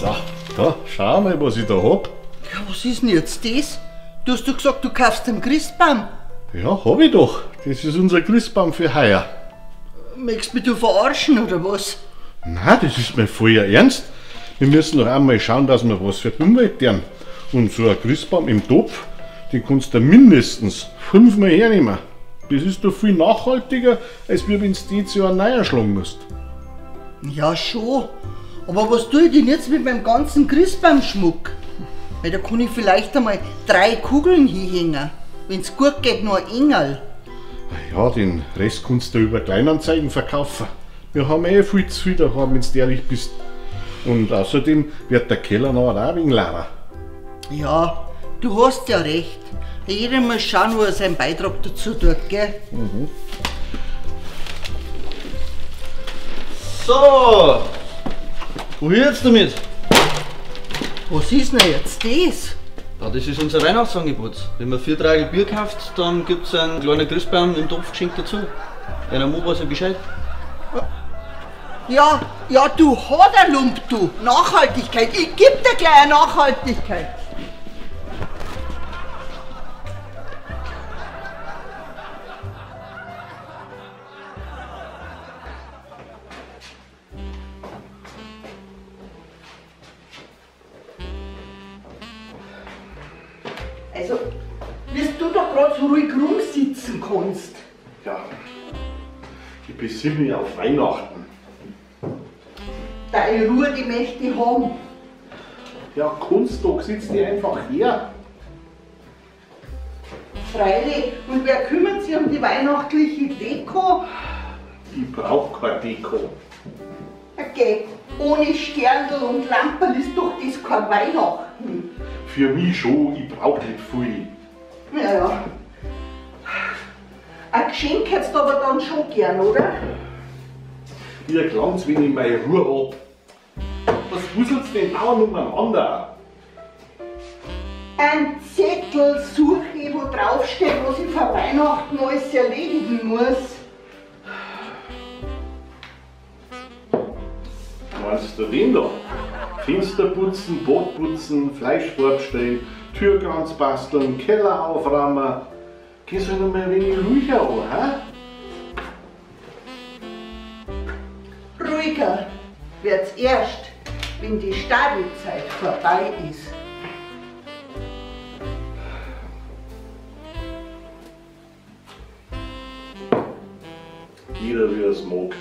So, da, schau mal, was ich da hab. Ja, was ist denn jetzt das? Du hast doch gesagt, du kaufst den Christbaum. Ja, hab ich doch. Das ist unser Christbaum für heuer. Möchtest mich du verarschen, oder was? Nein, das ist mir voll ernst. Wir müssen doch einmal schauen, dass wir was für die Umwelt tun. Und so ein Christbaum im Topf, den kannst du mindestens 5-mal hernehmen. Das ist doch viel nachhaltiger, als wenn du jedes Jahr neu schlagen musst. Ja, schon. Aber was tue ich denn jetzt mit meinem ganzen Christbaumschmuck? Weil da kann ich vielleicht einmal 3 Kugeln hinhängen. Wenn's gut geht, noch ein Engel. Ja, den Rest kannst du über Kleinanzeigen verkaufen. Wir haben eh viel zu viel daheim, wenn du ehrlich bist. Und außerdem wird der Keller noch auch ein wenig leerer. Ja, du hast ja recht. Jeder muss schauen, wo er seinen Beitrag dazu tut, gell? Mhm. So, wohin jetzt damit? Was ist denn jetzt das? Ja, das ist unser Weihnachtsangebot. Wenn man 4 Tragel Bier kauft, dann gibt es einen kleinen Christbaum im Topf geschenkt dazu. Einer Mo weiß ja Bescheid. Ja, ja, du Haderlump, du! Nachhaltigkeit! Ich geb dir gleich eine Nachhaltigkeit! Also, wie du da grad so ruhig rumsitzen kannst. Ja, ich besinne mich auf Weihnachten. Deine Ruhe, die möchte ich haben. Ja, Kunstdog, sitzt die einfach her. Freilich, und wer kümmert sich um die weihnachtliche Deko? Ich brauch keine Deko. Okay, ohne Sterndl und Lamperl ist doch das kein Weihnachten. Für mich schon, ich brauch nicht viel. Ja, ja. Ein Geschenk hättest du aber dann schon gern, oder? Mir klang's, wenn ich meine Ruhe hab. Was wuselt's denn dauernd umeinander? Ein Zettel suche ich, wo draufsteht, was ich vor Weihnachten alles erledigen muss. Meinst du den da? Fenster putzen, Bad putzen, Fleisch vorbestellen, Türkranz basteln, Keller aufräumen. Gehst du noch mal ein wenig ruhiger an, hä? Ruhiger wird's erst, wenn die Stadizeit vorbei ist. Jeder wie er's mag.